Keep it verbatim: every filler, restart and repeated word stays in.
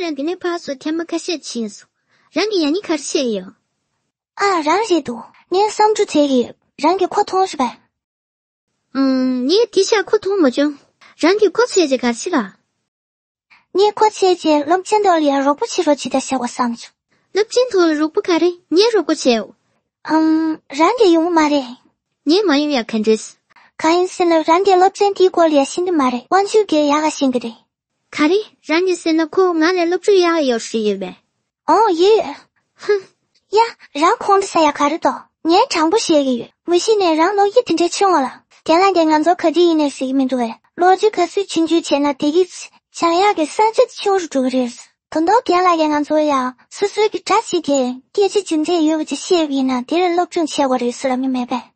རང་འདི་ནས་ཕར་ཚུར་ཐེངས་མ་ཁ་ཤས་ཕྱིན་སོང་། རང་གིས་ཡང་སྙིང་ག་རེ་བྱེད་ཀྱི་ཡོད། ཨ། རང་རེད་འདུག་ངས་བསམ་ཚུལ་བྱེད་ཀྱི་ཡོད། རང་གིས་ཁོ་མཐོང་ཤི་པས། ཨུམ། ངས་དེ་ཤ་ཁོ་མཐོང་མ་བྱུང་། རང་གིས་ཁོ་བྱས་རྗེས་ག་རེ་བྱེད་ལ། ངས་ཁོ་བྱས་རྗེས་སློབ་ཆེན་ཐོག་ལ་ཡང་རོགས་པ་བྱེད་རོགས་བྱེད་ད་བྱ་བ་བསམ་བྱུང་། སློབ་ཆེན་ཐོག་ལ་རོགས་པ་ག་རེ། ངས་རོགས་པ་བྱས་འོ། ཨུམ། རང་གིས་ཡོང་གི་མ་རེད། ངས་མ་ཡོང་ཡ་ག་འདྲས། གང་ཡིན་ཟེར་ན་རང་གིས་སློབ་ཚན་དེའི་སྐོར་ལ་ཡ་ཤེས་ཀྱི་མ་རེད། དབང་ཕྱུག་གིས་ཡག་ག་ཤེས་ཀྱི་རེད། ག་རེ། རང་གིས་ཟེར་ན་ཁོ་ང་ལས་སློབ་ཕྲུག་ཡག་ཡོད་ཤེས་ཡོད་པས། ཨོ་ཡོད། ཧུམ། ཡ། རང་ཁོང་ཁྲོ་ཟ་ཡ་ག་རེ་འདུག་ངས་དྲང་པོ་བཤད་ཀྱི་ཡོད། མ་གཞི་ནས་རང་བློ་ཡིད་དེ་འདྲའི་ཆུང་བ་ལ། རྒན་ལགས་ཀྱིས་ང་ཚོར་ག་དུས་ཡིན་ནས་ཟེར་གྱི་མི་འདུག་བས། ལོ་རྒྱུས་ག་ཚོད་ཆུང་ཆུང་བྱས་ན་དེ་གི་སྦྱང་ཡག་གི་ས་ཆ་དེ་ཆུང་རུ་འགྲོ་གི་རེད། ད་དུང་རྒན་ལགས་ཀྱིས་ང་ཚོར་ཡང་སོ་སོའི་གི་དགྲ་ཞིག་གིས་སྐད་ཆ་རྒྱུ་མཚན་ཡོད་པ་ཅིག་བཤད་པ་ཡིན་ན་དེ་ལ་སློབ་སྦྱོང་བྱེད་དགོས་རེད་ཟེར་ལབ་མྱོང་མེད་པས།